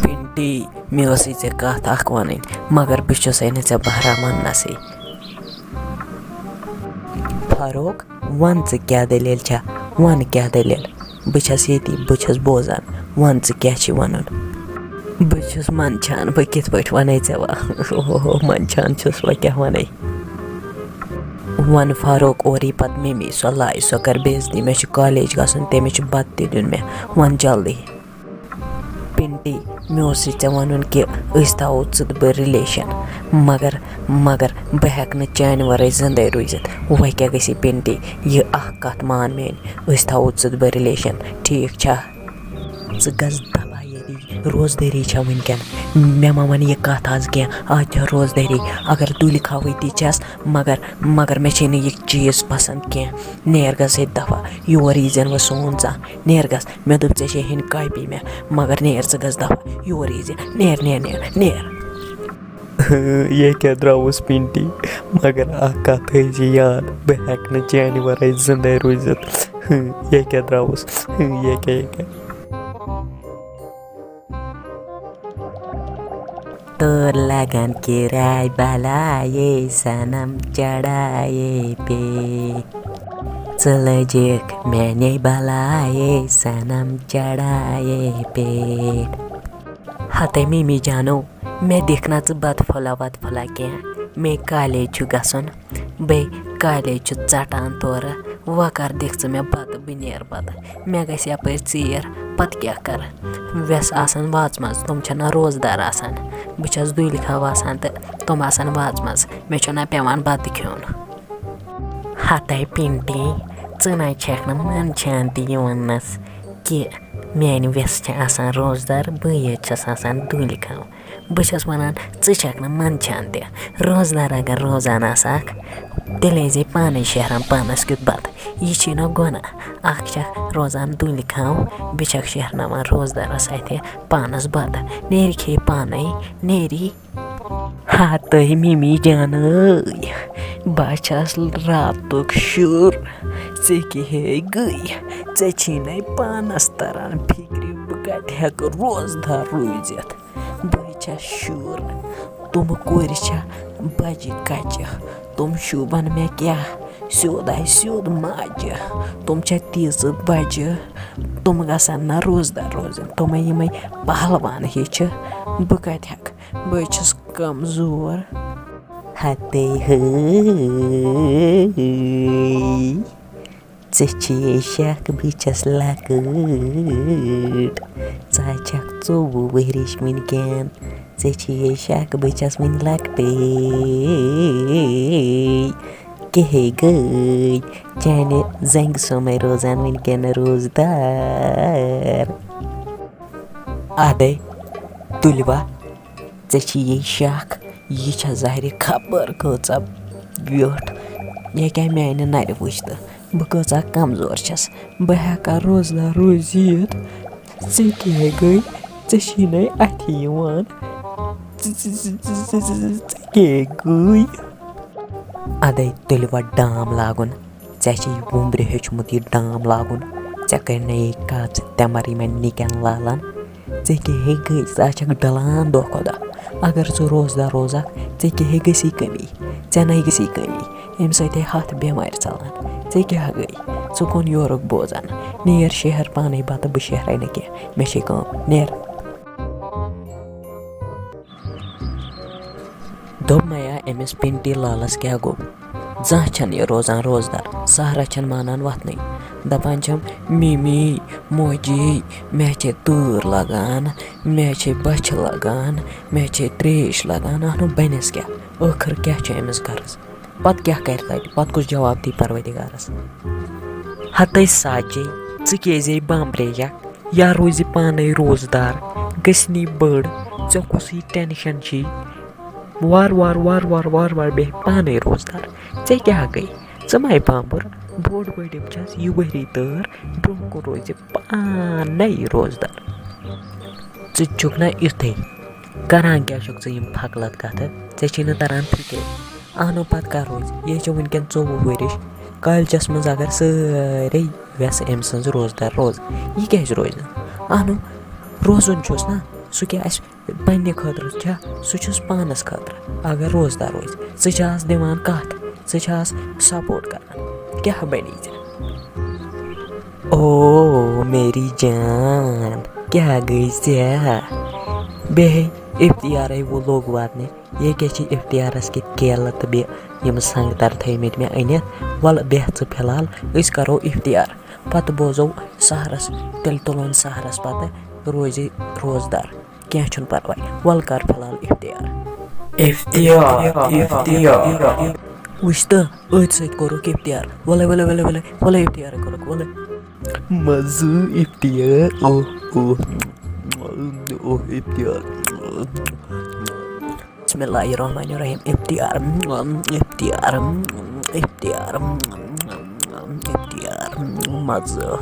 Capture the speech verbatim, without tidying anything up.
پِنٹی، مےٚ ٲسٕے ژےٚ کَتھ اَکھ وَنٕنۍ، مگر بہٕ چھُسَے نہٕ ژےٚ بہران وَننَسٕے۔ فاروق، وَن ژٕ کیٛاہ دٔلیٖل چھےٚ؟ وَن کیٛاہ دٔلیٖل؟ بہٕ چھَس ییٚتی، بہٕ چھَس بوزان۔ وَن ژٕ کیٛاہ چھِ وَنُن؟ بہٕ چھُس منٛدچھان، بہٕ کِتھ پٲٹھۍ وَنَے ژےٚ وۄنۍ؟ اوہ، منٛدچھان چھُس، وۄنۍ کیٛاہ وَنَے؟ وَن فاروق، اورٕ یی پَتہٕ مِمی، سۄ لایہِ، سۄ کَرِ بے عزتی۔ مےٚ چھُ کالج گژھُن، تٔمِس چھُ بَتہٕ تہِ دیُن مےٚ۔ وَن جلدی۔ پِنٹی، مےٚ اوسُے ژےٚ وَنُن کہِ أسۍ تھاوو ژٕ تہٕ بہٕ رِلیشَن، مگر، مگر بہٕ ہٮ۪کہٕ نہٕ چانہِ وَرٲے زِندَے روٗزِتھ۔ وۄنۍ کیٛاہ گژھی پِنٹی؟ یہِ اَکھ کَتھ مان میٛٲنۍ، أسۍ تھاوو ژٕ تہٕ بہٕ رِلیشَن، ٹھیٖک چھا؟ ژٕ گژھ دَبا ییٚتی، روزدٲری چھےٚ وٕنکٮ۪ن۔ مےٚ مہ وَن یہِ کَتھ آز کینٛہہ، آز چھےٚ روزدٲری۔ اگر تُلۍ کھاوٕے تہِ چھَس، مگر، مگر مےٚ چھے نہٕ یہِ چیٖز پَسنٛد کینٛہہ۔ نیر گژھ ییٚتہِ دَفا، یور یی زٮ۪ن وۄنۍ سون زانٛہہ۔ نیر گژھ، مےٚ دوٚپ ژےٚ چھے ہیٚنۍ کاپی مےٚ، مگر نیر ژٕ گژھ دَفا، یور یی زِ۔ نیر، نیر، نیر، نیر۔ یے کیٛاہ درٛاوُس پِنٹی، مگر اَکھ کَتھ تھٲیزِ یاد، بہٕ ہٮ۪کہٕ نہٕ چانہِ وَرٲے زِندَے روٗزِتھ۔ یے کیٛاہ درٛاوُس، یے کیٛاہ، یے کیٛاہ۔ تور لگن کرایہِ بلایے صنم چڑھایے پے۔ ژٕ لٔجِکھ میانے بلایے صنم چڑھایے پے۔ ہتے مِمی جانو، مےٚ دِکھ نہ ژٕ بتہٕ پھوٚلہ وتہٕ پھوٚلہ کینٛہہ، مے کالج چھُ گژھُن۔ بے کالے چھُ ژٹان تورٕ، وۄنۍ کر دِکھ ژٕ مےٚ بتہٕ، بہٕ نیرٕ پتہٕ۔ مےٚ گژھِ یپٲرۍ ژیر، پتہٕ کیٛاہ کرٕ؟ وٮ۪س آسان واژمژ، تِم چھَنہ روزدار آسان۔ بہٕ چھَس دُلۍ کھاو آسان تہٕ تِم آسان واژمژ، مےٚ چھُنہ پٮ۪وان بتہٕ کھیوٚن۔ ہتے پِنٹی، ژٕ نَے چھَکھ نہٕ منٛدچھان تہِ یِوانَس کہِ میٛانہِ وٮ۪سہٕ چھِ آسان روزدار، بٕے یٲژ چھَس آسان دُلۍ کھاو۔ بہٕ چھَس وَنان، ژٕ چھَکھ نہٕ منٛدچھان تہِ۔ روزدار اگر روزان آسہٕ اکھ، تیٚلہِ ٲسۍ زِ پانَے شیران پانَس کیُتھ بَتہٕ۔ یہِ چھی نہ گۄناہ۔ اکھ چھَکھ روزان دُلہِ کھاو، بیٚیہِ چھَکھ شیرناوان روزدارَس اَتھِ پانَس بَتہٕ۔ نیرِ کھے پانَے، نیری۔ ہا تُہۍ مِمی جانٕے، بہٕ چھَس راتُک شُر، ژےٚ کیٛاہ ہے گٔے؟ ژےٚ چھی نَے پانَس تَران فِکرِ، بہٕ کَتہِ ہٮ۪کہٕ روزدار روٗزِتھ؟ بہٕ چھَس شُر، تِم کورِ چھےٚ بَجہِ کَچہِ، تِم شوٗبَن مےٚ کیٛاہ؟ سیوٚد آسہِ سیوٚد ماجہِ، تِم چھےٚ تیٖژٕ بَجہِ، تِم گژھن نہ روزدار روزٕنۍ، تِمَے یِمَے پہلوان ہِوۍ چھِ، بہٕ کَتہِ ہٮ۪کہٕ؟ بہٕ چھَس کمزور۔ ہتے ہے، ژےٚ چھے شک بہٕ چھَس لۄکٕٹ، ژٕ ہا چھَکھ ژوٚوُہ ؤرِش وٕنکٮ۪ن، ژےٚ چھے شک بہٕ چھَس وٕنہِ لۄکٹٕے۔ کیٛاہ ہے گٔے، چانہِ زنٛگہِ سومَے روزان وٕنکٮ۪ن روزدار۔ اَدَے تُلِوا، ژےٚ چھے یہِ شک، یہِ چھےٚ زہرِ خبر کۭژاہ ویوٚٹھ۔ یہِ کیٛاہ میٛانہِ نَرِ وٕچھ تہٕ بہٕ کۭژاہ کمزور چھَس، بہٕ ہٮ۪کا روزدار روٗزِتھ؟ ژےٚ کیٛاہ گٔے؟ ژےٚ چھی نَے اَتھِ یِوان۔ ژےٚ، ژےٚ، ژےٚ، ژےٚ، ژےٚ، ژےٚ کیٛاہ گٔے؟ اَدَے تُلِوا ڈام لاگُن۔ ژےٚ چھے وُمبرِ ہیوٚچھمُت یہِ ڈام لاگُن۔ ژےٚ کَرِ نَے یہِ کَتھ تٮ۪مَر یِمَن نِکٮ۪ن لالَن۔ ژےٚ کیٛاہ ہے گٔے؟ ژٕ ہا چھَکھ ڈَلان دۄہ کھۄتہٕ دۄہ۔ اگر ژٕ روزدار روزَکھ، ژےٚ کیٛاہ ہے گٔژھی کٔمی؟ ژےٚ نَے گٔژھی کٔمی۔ اَمہِ سۭتۍ ہے ہَتھ بٮ۪مارِ ژَلان۔ ژےٚ کیٛاہ گٔے؟ ژٕ کُن یورُک بوزان؟ نیر شہر پانَے بَتہٕ، بہٕ شہرَے نہٕ کینٛہہ۔ مےٚ چھے کٲم۔ نیر۔ دوٚپمَے یا أمِس پِنٹی لالَس کیٛاہ گوٚو؟ زانٛہہ چھَنہٕ یہِ روزان روزدار، سہرا چھَنہٕ مانان وۄتھنٕے۔ دَپان چھَم، "مِمی، موجی، مےٚ چھے تۭر لَگان، مےٚ چھے بۄچھِ لَگان، مےٚ چھے ترٛیش لَگان، اَہنُو بَنٮ۪س کیٛاہ؟ ٲخٕر کیٛاہ چھُ أمِس غرض؟ پَتہٕ کیٛاہ کَرِ تَتہِ؟ پَتہٕ کُس جواب دی پَروَردِگارَس؟" ہَتَے ساجے، ژٕ کیٛازِ یے بامبریٚیَکھ؟ یا روزِ پانَے روزدار، گٔژھنی بٔڑ، ژےٚ کُسٕے ٹٮ۪نشَن چھی؟ وار وار، وار وار، وار وار بیٚہہِ پانَے روزدار۔ ژےٚ کیٛاہ گٔے؟ ژٕ مَے بامبُر، بوٚڑ بٔڑِم چھَس یہِ ؤری تٲر، برٛونٛہہ کُن روزِ پانَے روزدار۔ ژٕ چھُکھ نہ یُتھُے، کَران کیٛاہ چھُکھ ژٕ یِم پھَکلَت کَتھٕ؟ ژےٚ چھی نہٕ تَران فِکرِ۔ اَہنُو پَتہٕ کَر روزِ؟ یہِ ہے چھِ وٕنکٮ۪ن ژوٚوُہ ؤرِش۔ کالجَس منٛز اگر سٲرے وٮ۪سہٕ أمۍ سٕنٛز روزدار روزٕ، یہِ کیٛازِ روزِ نہٕ؟ اہنو، روزُن چھُس نا، سُہ کیٛاہ اَسہِ پننہِ خٲطرٕ چھا؟ سُہ چھُس پانَس خٲطرٕ۔ اگر روزدار روزِ، ژٕ چھَس دِوان کَتھ، ژٕ چھَس سپورٹ کران، کیٛاہ بَنی ژےٚ؟ او میری جان، کیٛاہ گٔے ژےٚ؟ بیٚہے افتیارے وۄنۍ لوٚگ واتنہِ۔ یہِ کیٛاہ چھِ افتیارَس کِتھ کیلہٕ تہٕ بیٚیہِ یِم سنٛگتر تھٲیمٕتۍ مےٚ أنِتھ؟ وَلہٕ بیٚہہ ژٕ فی الحال، أسۍ کَرو افتیار۔ پَتہٕ بوزو سحرَس، تیٚلہِ تُلون سحرَس پَتہٕ، روزِ روزدار۔ کینٛہہ چھُنہٕ پَرواے، وَلہٕ کَر فی الحال افتیار۔ افتیار، افتیار۔ وٕچھ تہٕ، أتھۍ سۭتۍ کوٚرُکھ افتیار۔ وَلَے، وَلَے، وَلَے، وَلَے، وَلَے افتیار کوٚرُکھ، وَلَے۔ مَزٕ افتیار، اوہ، اوہ، اوہ افتیار۔ بسم اللہ الرحمن الرحیم۔ افتیار، افتیار، افتیار، افتیار، مَزٕ۔